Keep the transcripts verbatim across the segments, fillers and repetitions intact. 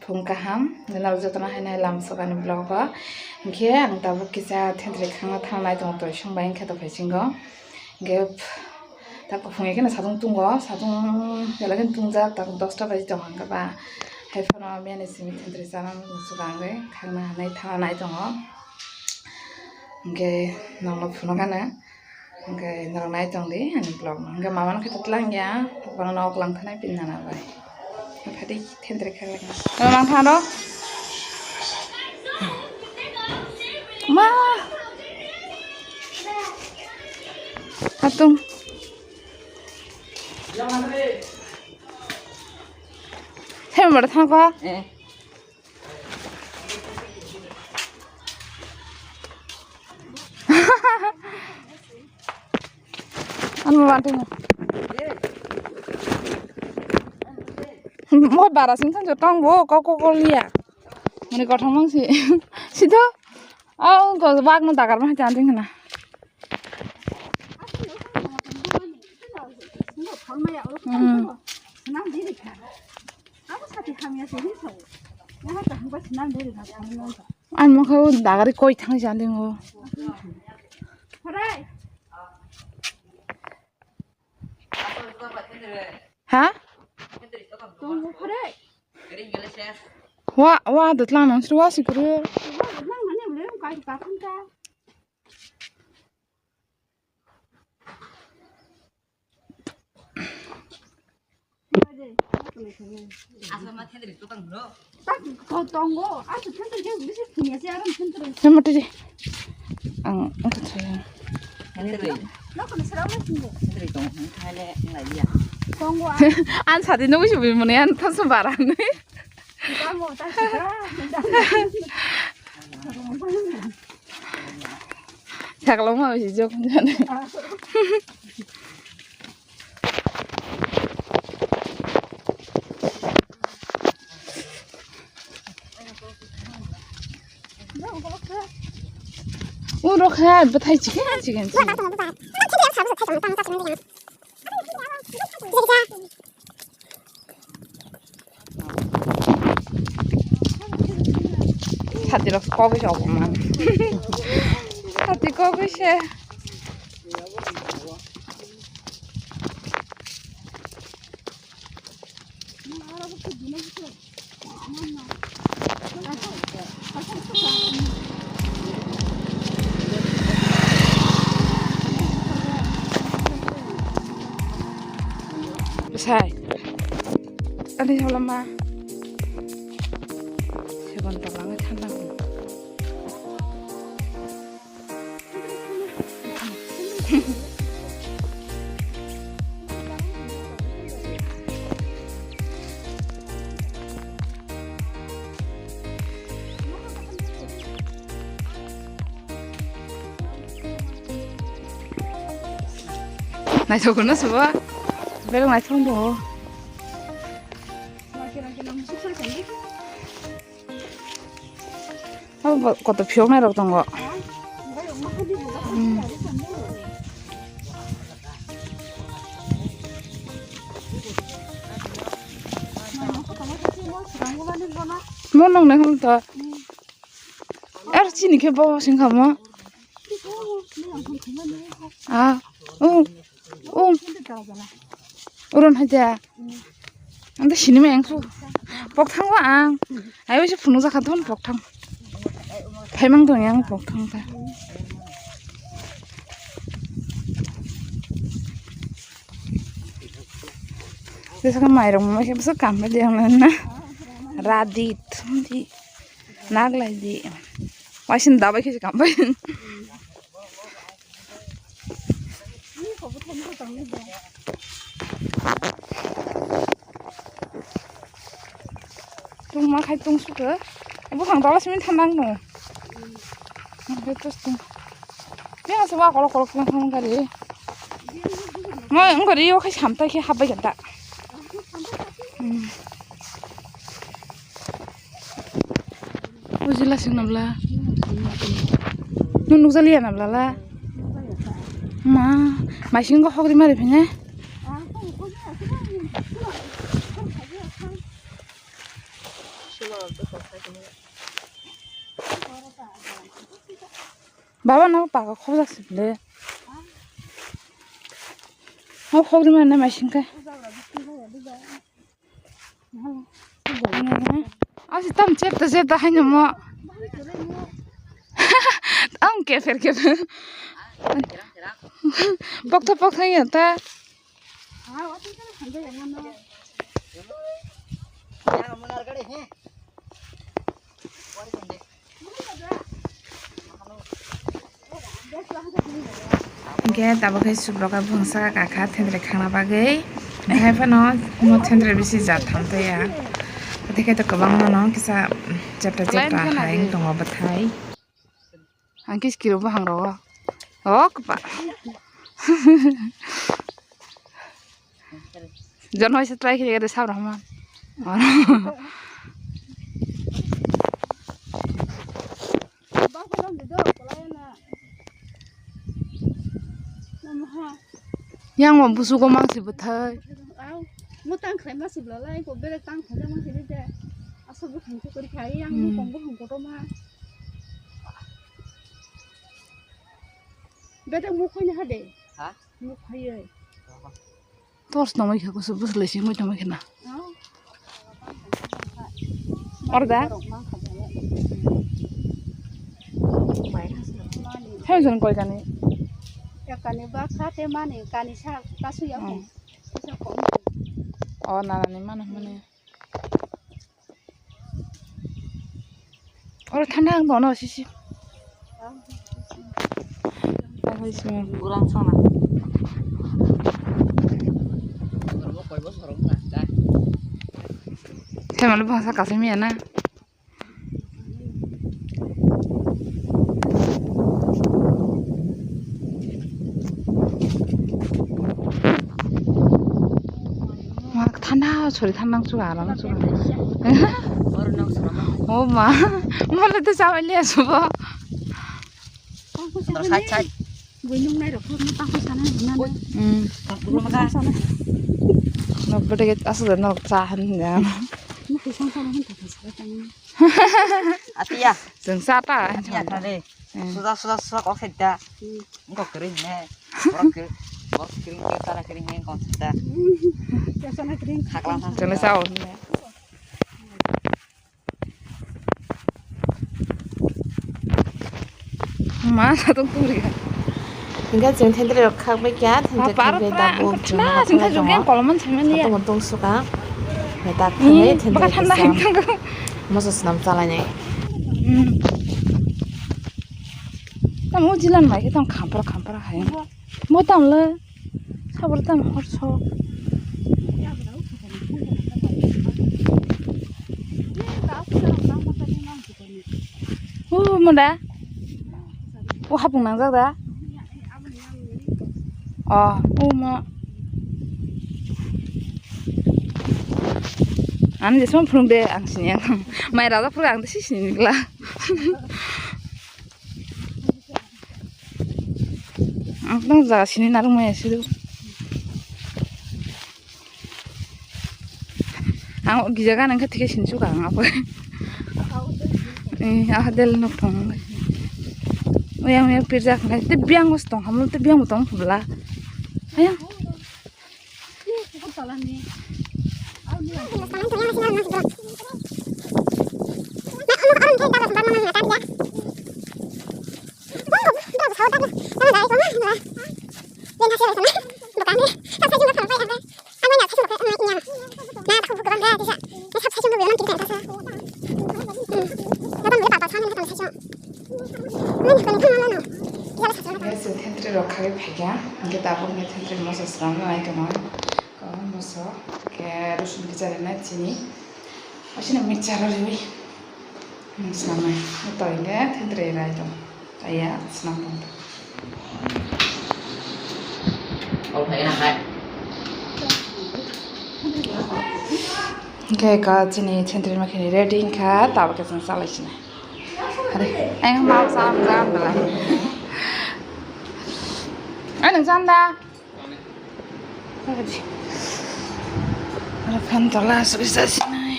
Phung kaham, nini jotono haino hai lama sokani vlog o. Hinkhe ang tabuk kisa thentwrwi khangna thangnai tongo, toisong bai hinkhe tongphai singo. Hinkhe tak kuphung hinkhe no satung tungo, satung belai kheno tungjak, tak dosta baji tongo hinkhe ba. Hai phano miyani simi thentwrwi chana muchungwi khangna hanai thangnai tongo. Hinkhe nokno phunukgana. Hinkhe norok nai tong di ani vlog no. Hinkhe mama no khe twlang ya, bang nok lang thanai pin nana bai. Phadi thentwrwi kha lagi. Norok lang thang do. Ma. Hatung. Hem bar thang ko. Eh. Ano banting. Mo bara sing thanjo tong bo ko ko ko liya. Mani kothomang si. Sito. Au ko bag no dagar ma janting na. Hmm. Ang mokhe o dagari koi thang jani o. Ha? Wa, wa, datlang nang sri wa sikuru. Hemati. Ang, ang kata. Ang sadi nunggu sih muni an tas barang ni. Saklang ma bisi jok jani. Uro kha bwthai chicken chicken. Sati rok kogwi se obo man. Sati kogwi se. Bwsai. Ani halama. Segon tolangwi thanda. Naithok no subo. Belok naithok tongo. Abo koto phiyoknai rok tongo. Hmm. Mo nong nai hwn to. Er chini khe bo sing kha mo. Ah, oh, oh. Uron hai da. Ang da sini ma yang su. Pok thang wa ang. Ayo se phunu jakha don pok thang. Phaimang dong yang pok thang ta. Jesa ka mairong ma khe bwswk kam bai di ang na. Radit di. Naglai di. Waising dabai khe se kam bai. Tungma khai tungsukhe. Buphang tola simi thanang no. Betos tung. Yang se wa kolok kolok tong thang gari. Mo ang gari yo khai samtai khe habai ganda. Hmm. Ujila sing nabla. Nung nukjaliya nabla la. Ma, mai sing ko hokri mari phine. Baba no paga khobjak se bwle. O khogri mane mai singkhe. Asi tam chepta chepta haino mo. Tam kefer kefer. Pokthok pokthok ya ta. Hingke tabuk khe subrok bwswk kakha thendre khangna bagwi. Hai phano mo thendre bisi jat tham taya. Tei khe kwbangma no kisa chepta chepta hai wng tongo bwthai. Ang khe sikiro bwhang rogo. O kwpa. Jono hai se try khe de sab rahman. Yang mo busu ko mang si bwthai. Mo tang khlai ma si bwlalai ko bere tang khlai ma si de. Asal bwkhang khe kori khai yang mo kong bwkhang kotor ma. Bete muk khaina ha de. Ha? Muk khaiye. Tos nangmai kha kusu bus lesi mui tongmai khna. Orda. Hai jon koi kani. Ekani ba kha te mani kani sa kasu ya. O nana ni mana mani. Oro thanda ang bono sisi. Tangwi simi. Gurang sona. Themali bhasa kasimi ya na. Mak thanda sori thanda chuga aram chuga. Oh ma, mole to chawai le asubo. Side side. Buinung nai rok no tangko sana hinna. Hmm. Nok bete get asu da nok cha han ya. Nok sang sana hin ta sa ta. Atia. Jeng sa ta. Atia ta re. Suda suda suda kok sedda. Kok kering ne. Borok kering, borok kering ke tara kering ne kok sedda. Sana kering. Khaklang sang. Jeng sa on ne. Ma sa tong tong ri. Hingke chwng thentwrwi rok khak bai kha, thentwrwi thentwrwi tabuk chwng khna tongo. Kolomon saimani ya. Tong tong suka. Hingke tak thani thentwrwi kisa. Moso swnam chalainai. Tamo jilan bai khe tong khampra khampra hai. Bo tamo le. Sabor tamo hor so. O munda. O hapung nangjak da. O, o ma. Ani jesma phulung de ang sini ang. Mai raja phulung ang de si sini gla. Ang tong jaga sini narwk maya sido. Ang o gija gana khe thike sini suka ang apo. Eh, ah del nok thong. Oyang oyang pirjak nai te biang os tong hamlo te biang tong bla. Ayang. Hingke chwng thentwrwi rok khagwi phaikha, hingke tabuk hingke thentwrwi moso swnamjak nai tongo. Moso, hingke rosun kicha rinai chini. Asino mixture o riwi. Swnamnai. Moto hingke thentwrwi rai tongo. Aya, swnam tongo. Hingke ka chini thentwrwi ma khini ready wngkha, tabuk khe chwng chalai sinai. Are, ayang mau salam salam belai. Ai, nwng chan da? Are, phan tola aswk kisa sinai.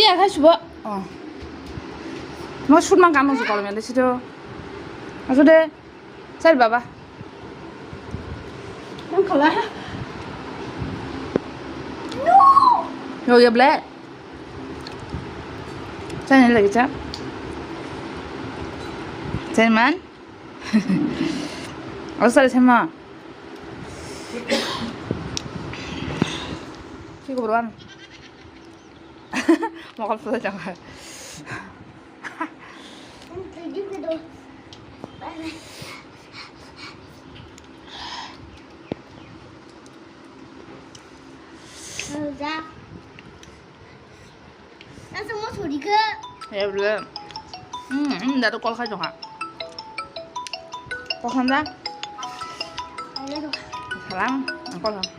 Akha subo. Oh. Mo sut mang kamo su kolom yande sito. Aso de. Sal baba. Nang khala. No. Yo ya ble. Sal ni lagi cha. Sal man. Aso sal sama. Ki ko berwan. Mokol puto jangan. Ya bro. Hmm, hmm, dah tu call kai jangan. Call kan dah? Salam, call kan.